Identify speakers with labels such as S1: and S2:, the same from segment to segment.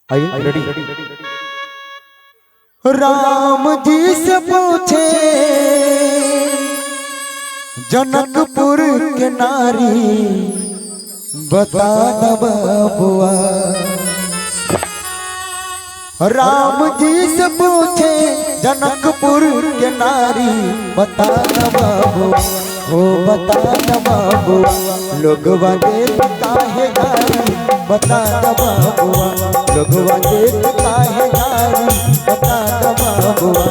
S1: आइए रेडी। राम जी से पूछे जनकपुर के नारी, बता न बबुआ। राम जी से पूछे जनकपुर के नारी, बता न बबुआ, हो बता न बबुआ, लोगवा देत काहे गारी, बता न बबुआ, लोगवा देत काहे गारी, बता न बबुआ।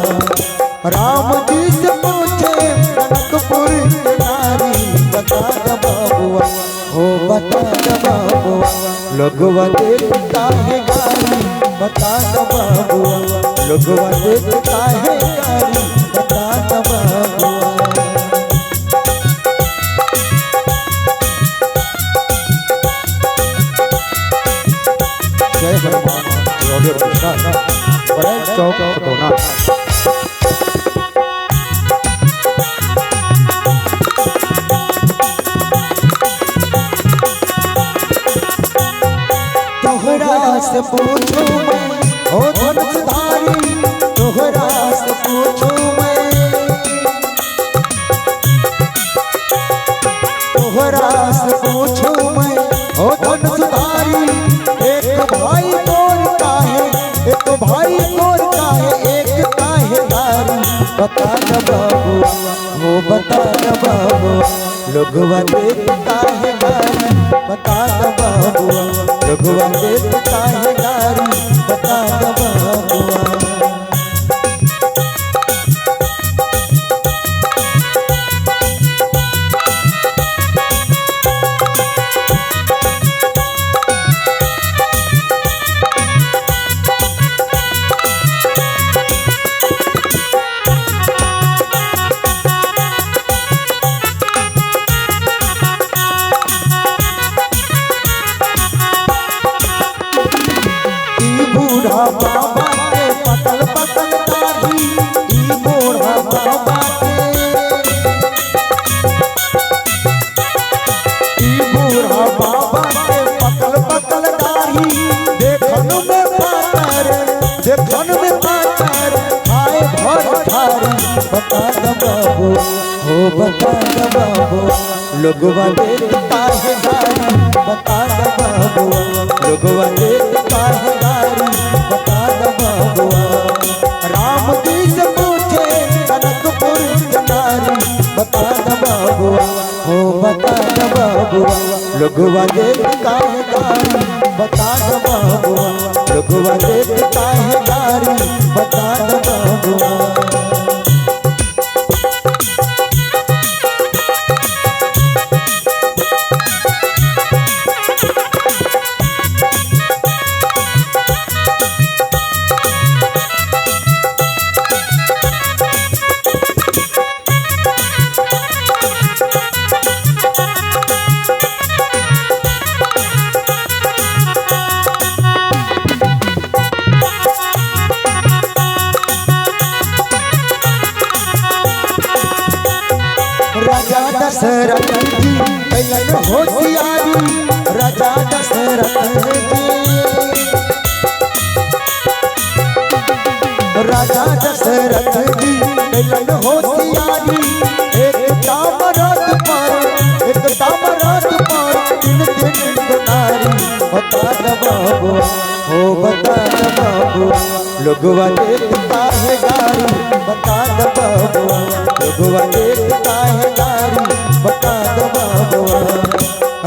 S1: राम जी से पूछे जनकपुर के नारी, बता न बबुआ, हो बता न बबुआ, लोगवा देत काहे गारी, बता न बबुआ, लोगवा देत काहे गारी, बता न बबुआ। जय हनुमान ऑडियो बड़े चौक पटोना। तोहरा से पूछूं मैं हो धनुषधारी, तोहरा से पूछूं मैं, तोहरा से पूछूं मैं हो धनुषधारी, एक भाई मोर काहे, एक भाई मोर काहे, एक काहे दारी, बता न बबुआ, हो बता न बबुआ, लोगवा देत काहे गारी, बता न बबुआ, लोगवा देत काहे गारी, बता न बबुआ। बूढ़ा बाबा के पतल पतल दाढ़ी, ई बूढ़ा बाबा के, ई बूढ़ा बाबा के पतल पतल दाढ़ी, देखन में पातर, देखन में पातर, खाए भर थारी, बता न बबुआ, हो बता न बबुआ, लोगवा देत काहे गारी, बता न बबुआ, लोगवा देत काहे गारी, बता न बबुआ। राम जी से पूछे जनकपुर के नारी, बता न बबुआ, हो बता न बबुआ, लोगवा देत काहे गारी, बता न बबुआ, लोगवा देत काहे गारी, बता न बबुआ। राजा दशरथ जी कैलन होशियारी, राजा दशरथ जी, राजा दशरथ जी कैलन होशियारी, एक तामरत पर, एक तामरत पर, तीन दिन नारी, बता न बबुआ, हो बता न बबुआ, लोगवा देत काहे गारी, बता न बबुआ, लोगवा देत काहे गारी, बता न बबुआ।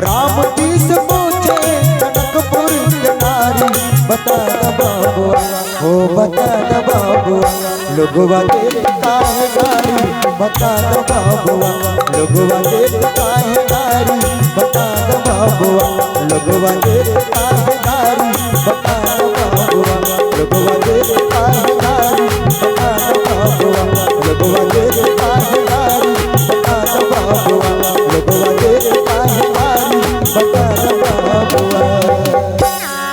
S1: राम जी से पूछे जनकपुर के नारी, बता न बबुआ, हो बता न बबुआ, लोगवा देत काहे गारी, बता न बबुआ, लोगवा देत काहे गारी, बता न बबुआ, लोगवा देत काहे गारी, बता न बबुआ, लोगवा देत काहे